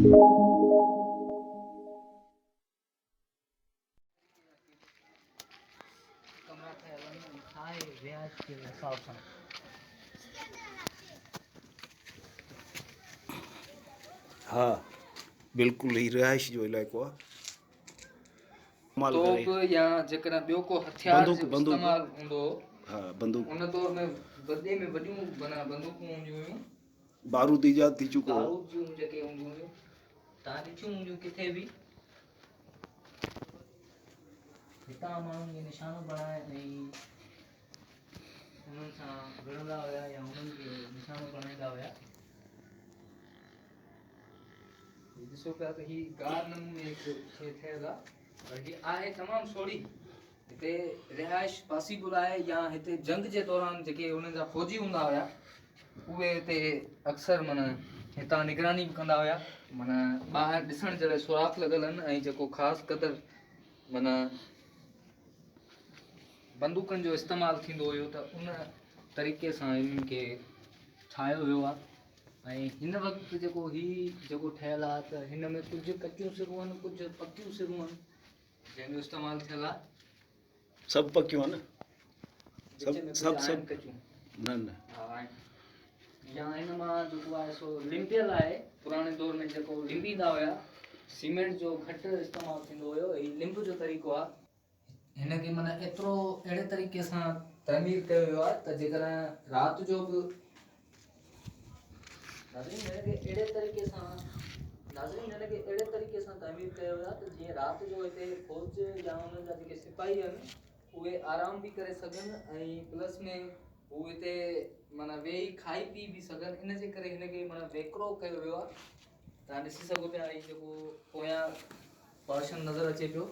ڪمرا ٺهيل آهن ۽ ٺاهي رهائش جي حساب سان. ها بلڪل هي رهائش جو علائقو آهي. توب يا جيڪڏهن ٻيو ڪو هٿيار جو استعمال هوندو هو. ها بندوق. ان دور ۾ وڏي ۾ وڏيون معنيٰ بندوقون هونديون هيون. بارود ايجاد ٿي چڪو هو. بارود جون جيڪي هونديون هيون تان ڏٺيون هونديون ڪٿي به. هتان ماڻهن کي نشانو بڻائي ۽ انهن سان وڙهندا هيا يا انهن کي نشانو بڻائيندا هيا. هي ڏسو پيا ته هي غار نموني هڪ شيء ٺهيل آهي پر هي آهي تمام سوڙهي. هتي رهائش پاسيبل آهي يا هتي جنگ جي دوران جيڪي انهن جا فوجي هوندا هيا اهي هتي اڪثر معنيٰ هتان نگراني به ڪندا هيا. معنيٰ ٻاهر ڏسڻ جي لاء سوراخ لڳل آهن ۽ جيڪو خاص قدر معنيٰ بندوقن جو استعمال ٿيندو هيو ته ان طريقي سان انهن کي ٺاهيو ويو آهي ۽ هن وقت جيڪو هي جيڪو ٺهيل آهي ته هن ۾ ڪجهه ڪچيون سرون آهن ڪجهه پڪيون سرون آهن جنهن جو استعمال ٿيل آهي. سڀ پڪيون آهن سڀ سڀ سڀ ڪچيون نه نه ها آهن يا هن مان جيڪو آهي سو لمبيل آهي پراڻي دور ۾ جيڪو لمبيندا هيا سيمينٽ جو گهٽ استعمال ٿيندو هيو هي لمب جو طريقو آهي هن کي معنيٰ ايترو اهڙي طريقي سان تعمير ڪيو ويو آهي ته جيڪڏهن رات جو به ناظرين هن کي اهڙي طريقي سان ناظرين هن کي اهڙي طريقي سان تعمير ڪيو ويو آهي ته جيئن رات جو هتي فوج يا انهن جا جيڪي سپاهي آهن اهي آرام به ڪري سگهن ۽ پلس ۾ هو هتي معنيٰ ويهي کائي پي به سگهن ان جي ڪري هن کي معنيٰ ويڪرو ڪيو ويو آهي. توهان ڏسي سگهو پيا هي جيڪو پويان پورشن نظر اچي پيو.